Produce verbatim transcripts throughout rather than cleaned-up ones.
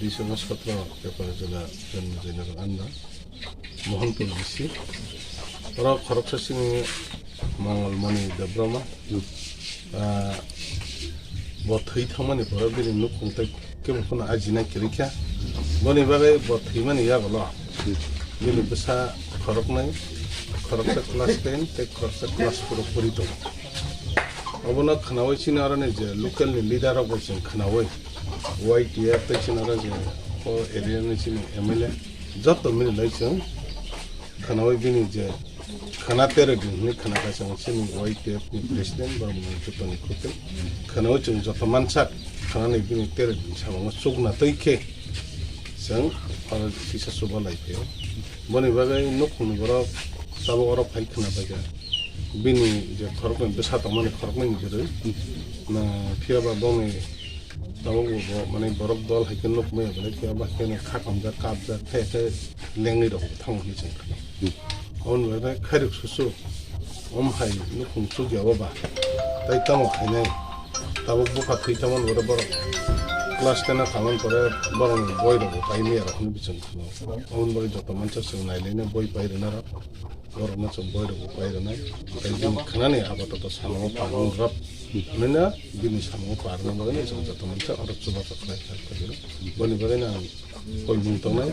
Bisongo sotro Kepara jila Janma Jainagar anda Mohanpur bisi. Oro khoroksa sini Mongolmoni Debbarma. Ah, bo thwi thangmani pore bini nukhung tei kebo phano ajina kwrwi kha. Boni bagwi bo thwimani yagulo bini bwsa khoroknwi, khoroksa class ten tei khoroksa class four o pori tongo. Obono khwnawi chini aroni je local ni leader rok bai chwng khwnawi Y T F tei chini aro je o area ni chini M L A joto mili lai chwng khwnawi bini je khwna tere din hwnwi khwna kaisa chini Y T F ni president borok mung jotoni khutwi khwnawi chwng joto mansak khwnani bini tere din samungo chukna twi khe chwng oro kisa chuba lai phio. Boni bagwi nukhungni borok tabuk oro phai khwna paikha. Bini je khoroknwi bwsa tongmani khoroknwi ni kwrwi. Na, phiya ba bongni tabuk bo, bo, mane borok dol hai khe nuk maya belai phiya ba khe kha kamjak, kapjak, khe khe lengwi rok thango hinwi chwng khna. Aboni bagwi khairok susu om hai nukhung chukya o ba. Tai tamo khainai. Tabuk bupha thwi tongmani borok, borok class ten o tangmani pore borokni boi rok bo pai maya rok hinwi chwng khna. Aboni bagwi joto mansa chwng nailaina boi pai rwna rok. Borokno chwng boi rwgo pai rwnai. Tei bini khwnani apatot samungo parwng rwk hwnwi no bini samungo parwna bagwi no chwng joto mansa oro chubachu khlai kha kha. Boni bagwi no ang koimung tongnai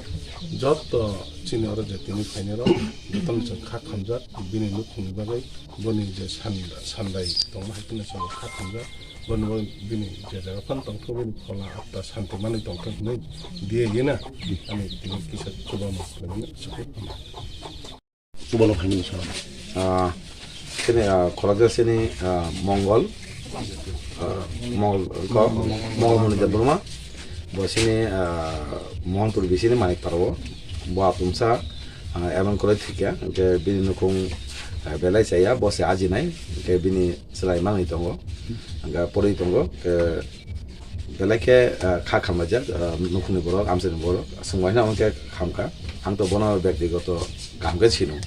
joto chini oro je tini phainai rok jotono chwng kha khamjak bini nukhungni bagwi boni je san-, sandai tongma hai phano chwng kha khamjak. Boni bagwi bini je jaga phano tongthok bini phola atta santi manwi tongthok hwnwi diya yena ani tini kisa chubamu khlaimani. Chubamu phaimani sara. Ah, sini, ah, khoroksa sini, ah, Mongol, ah, Mongol, ko-, Mongol Moni Debbarma, bo sini, ah, Mohanpur bisini Manik Parao, bo atumsa, ah, Evan Kolai thikya, hwnkhe bini nukhung, ah, belai chaya, bo se ajinai, hwnkhe bini chwlai manwi tongo, hwnkhe porwi tongo, hwnkhe belai khe, ah, kha khamlaijak, ah, nukhungni borok, amchaini borok, swngbaino hwnkhe khamkha. Ang to bono bektigoto kaham khe sino.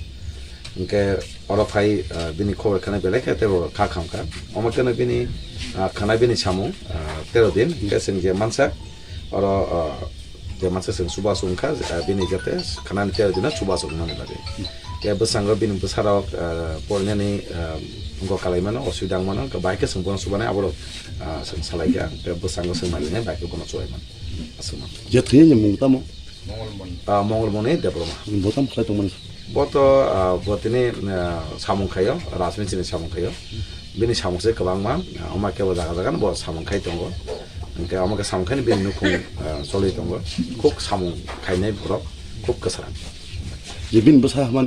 Hwnkhe oro phai, ah, bini khobor khana belai khe teibo kha khamkha. Omo kheno bini, ah, khana bini samung, ah, tero din, hwnkhe chwng je mansa, oro, ah, je mansa chwng chubachu wngkha, ah, bini jate khanani tero dino chubachu wngnani bagwi. Khe bwskango bini bwsarok, ah, porinani, ah, wngkha kalaimano, osubida wngmano, hwnkhe bahai khe chwng bono chubanai aborok, ah, chwng salaikha, hwnkhe bwskango chwng nailainai bahai khe bono chubaimano. Aswkno. Je thwiyani mung tamo? Ah, Mongolmoni Debbarma. Bo tamo khlai tongmani? Bo to, ah, bo tini, ah, samung khaio, rajmistri ni samung khaio. Bini samung se kwbangma, ah, omo khe bo jaga jaga no bo samung khai tongo. Hwnkhe omo khe samung khai ni bini nukhung, ah, choli tongo. Khub samung khainai borok, khub kwcham. Je bini bwsa hamani